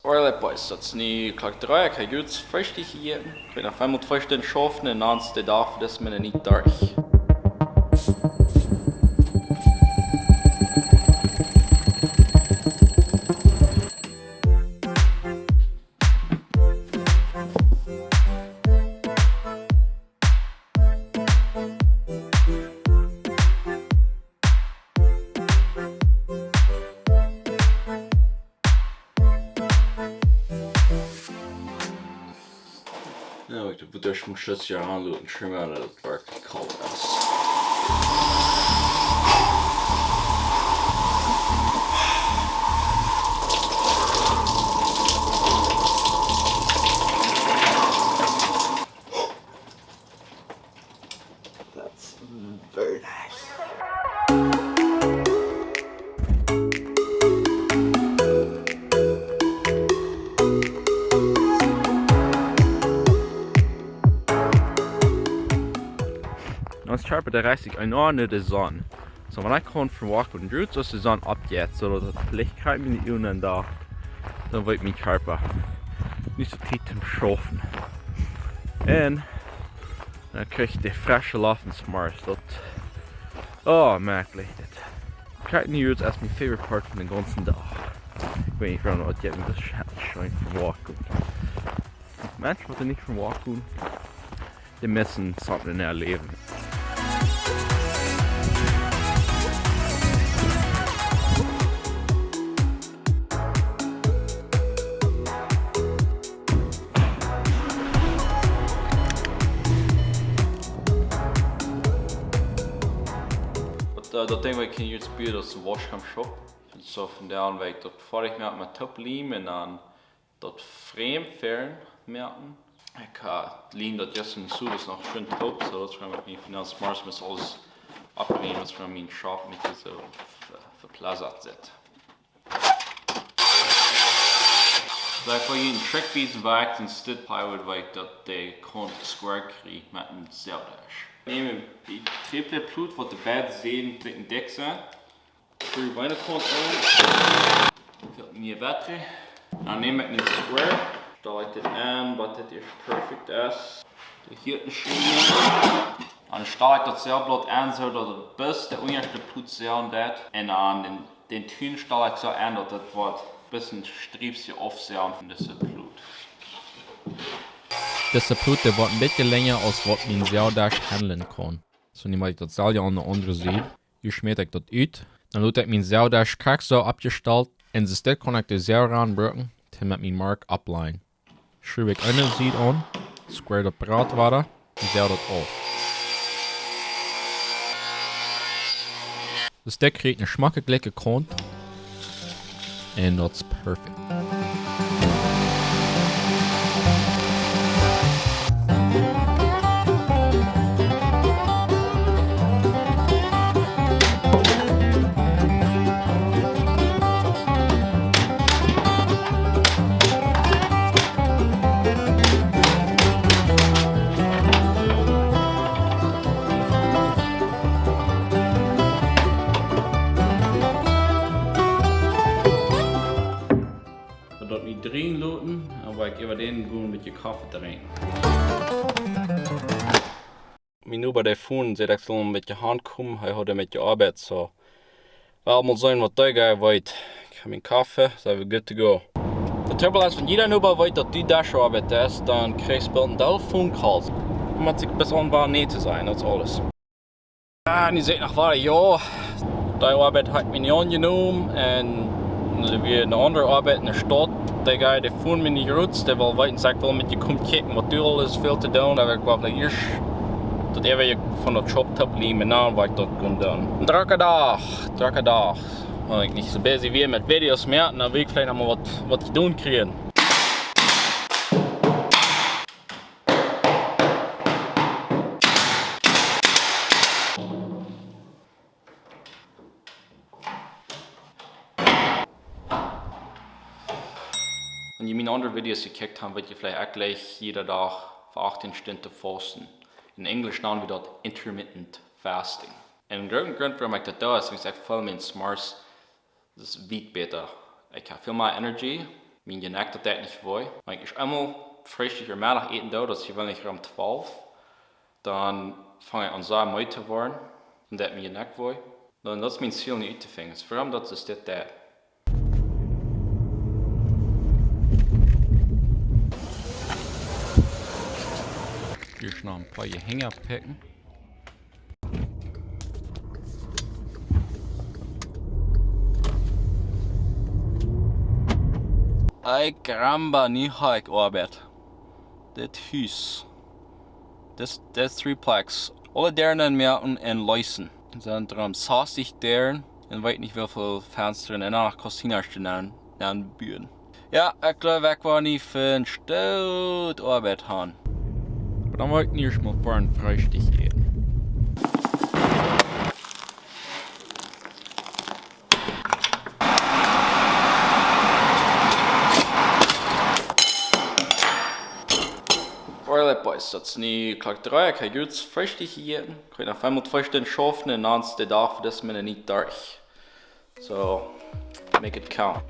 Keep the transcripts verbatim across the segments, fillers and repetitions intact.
Alright, boys, daut es nu Klock dree, ekj hab goot Freestikj jejäten. Ekj weet noch, eemol twee Stunden schaufen un dan es de Dach fa dis Minut nich derch. Jo, ekj wudd daut mol soo aunloten, scheen daut et werkjlich kolt es. That's very nice. Ons Kjarpa, dee rajcht sikj enorm no de Sonn. Soo, wan ekj kom von walken, doa es de Sonn oppjeet, soo daut et Licht kjricht en de Uagen un dan, dan woat mien Kjarpa nich soo tiet toom schaufen. Un dan kjrie ekj de fresche Loft em Morjes. Daut, oh, moakt daut. Krakjt nu es mien favorite part von dän gaunzen Dach. Ekj weet nich, wuarom daut jeit, oba daut es scheen von walken. Menschen, waut nich von walken, dee missen something en äa Läwen. Daut, eh, daut Dinkj waut ekj hia nu bie, daut es de Washcom Shop. Soo, von doa aun woa ekj daut foadich moaken met Tooplim un dan daut Frame fäaren moaken. Ekj, eh, liem daut jistren soo, daut es noch scheen toop, soo daut es waut mie vondoag zemorjes mott aules aufnämen, waut von mien Shop met dise, eh, veplasat sitt. Soo, ekj well hia een Trick wiesen, woo ekj een Stück Plywood, woo ekj daut de Kaunt square kjrie met een Säwdasch. Ekj näm dee Triple Plot, waut de beid Säden dick, dick sent. Kjrie beid Kaunten aun. Fält mie waut. Dan näm ekj een Square, stal ekj dit aun, waut dit ieescht perfekt es. Dee hia een Schiene. Dan stal ekj daut selwje aun, soo daut et bat de unjaschte Plot sennen deit. Un dan dän, dän Tun stal ekj soo aun, daut et waut een bät Striepsje aufsennen von dise Plot. Dise Plot, dee woat een bät lenja aus waut mien Säwdasch handlen kaun. Soo, nu moak ekj daut selwje aun de aundre Sied. Hia schmäa ekj daut ut. Dan lot ekj mien Säwdasch krakjt soo oppjestalt. Un soo kaun ekj de Säw aunbruken, toom met mien Mark oppleien. Schruw ekj eene Sied aun, square daut Brot wada, un säw daut auf. Daut Stekj kjricht eene schmocke jlikje Kaunt. And that's perfect. Daut nu dreien loten, oba ekj woa dan gonen met de Koffe drinkjen. Mien Noba, dee funk, säd ekj sull een bät han komen, hee haud een bät Oabeit, soo. Well, mol seenen waut dee guy weet. Ekj hab mienen Koffe, sent wie good to go. De Trubbel es, wan jieda Noba weet daut du Desch oabeitst, dan kjrichst du een Deel phone calls. Mott sikj bloos aunwanen nä to sajen, daut es aules. Jo, nu saj ekj noch waut, jo. Dee Oabeit haud mie nich aunjenomen un doa wia eene aundre Oabeit enne Staut. Dee guy, dee funk mie nich rut, dee wull weeten, saj ekj, well met die komen kjikjen, waut du aules west to doonen. Doa wull ekj woll ieescht daut äwa von daut Shop toop liemen, dan wull ekj daut gonen doonen. Een drocka Dach, drocka Dach. Wan ekj nich soo busy wia met Videos moaken, dan wudd ekj veleicht noch mol waut, waut to doonen kjrieen. Wan jie miene aundre Videos jekjikjt han, weet jie veleicht, ekj jleich jieda Dach fa achtieen Stunden to fausten. En Enjlisch nanen wie daut intermittent fasting. Un een grooten Grunt, wuarom ekj daut doo, es, wiels ekj feel mie zemorjes, daut es väl bäta. Ekj hab väl mea Energie, Mien Jeneck, daut deit nich wee. Wan ekj eemol Freestikj ooda Meddach äten doo, daut es jeweenlich rom twalf, dan fang ekj aun sea meed to woaren. Un daut mien Jeneck wee. Dan daut es mien Ziel, nu uttofinjen wuarom daut es dit, daut. Hia noch een poa Jehenja pekjen. Ay caramba, nu hab ekj Oabeit. Dit Hus. Dit, dit Triplex. Aule Däaren moaken un leesen. Sent rom sastich Däaren un weet nich woo väl Fenstren un noch Cocinas nenn, nenn buen. Jo, ekj gleew, ekj woa nu fa een Stoot Oabeit han. Oba dan woa ekj nu ieescht mol fa een Freestikj äten. Alright, boys, daut es nu Klock dree, ekj hab jrod Freestikj jejäten. Ekj hab noch eemol twee Stund schaufen un dan es de Dach fa dis Minut nu derch. So, make it count.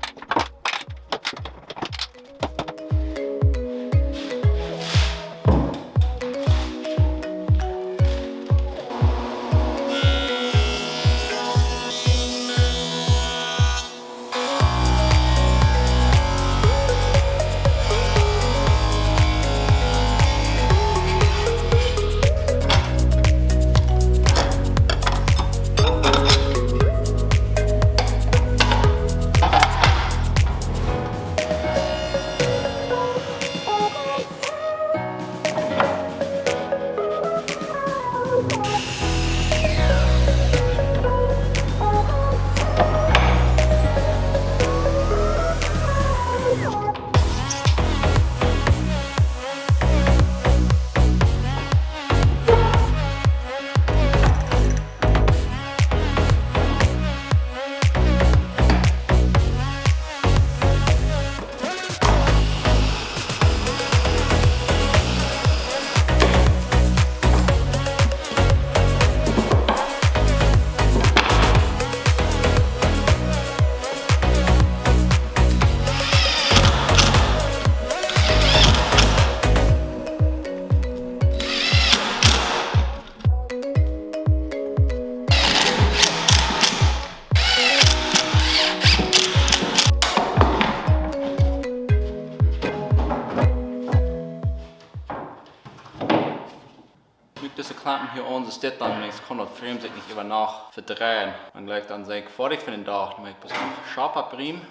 Nu dise Klampen hia aun, es dit dan, dan kaun daut Frame sikj nich äwa Nacht vedreien. Un jlikj dan sie ekj foadich fa dän Dach, dan moak ekj bloos noch Schaup opriemen.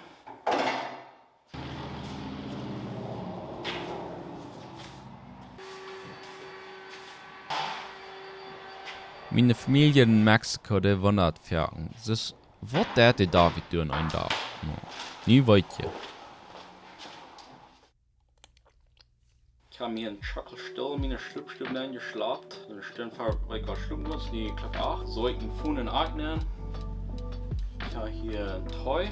Miene Famielje en Mexiko, dee wundat foaken. Soo, waut deit de David doonen eenen Dach? No. Nu weet jie. Ekj hab mie een Schockelstool en miene Schlopstow nenjeschlopt. Doa steit fa, woo ekj aul schlopen mott, nu Klock acht. Soo, ekj een Phone en Acht nämen. Ekj hab hia een Tee,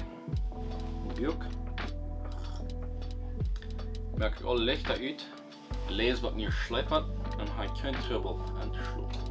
een Buak. Moak ekj aule Lichta ut. Läs waut mie schleppt, dan hab ekj kjeen Trubbel auntoschlopen.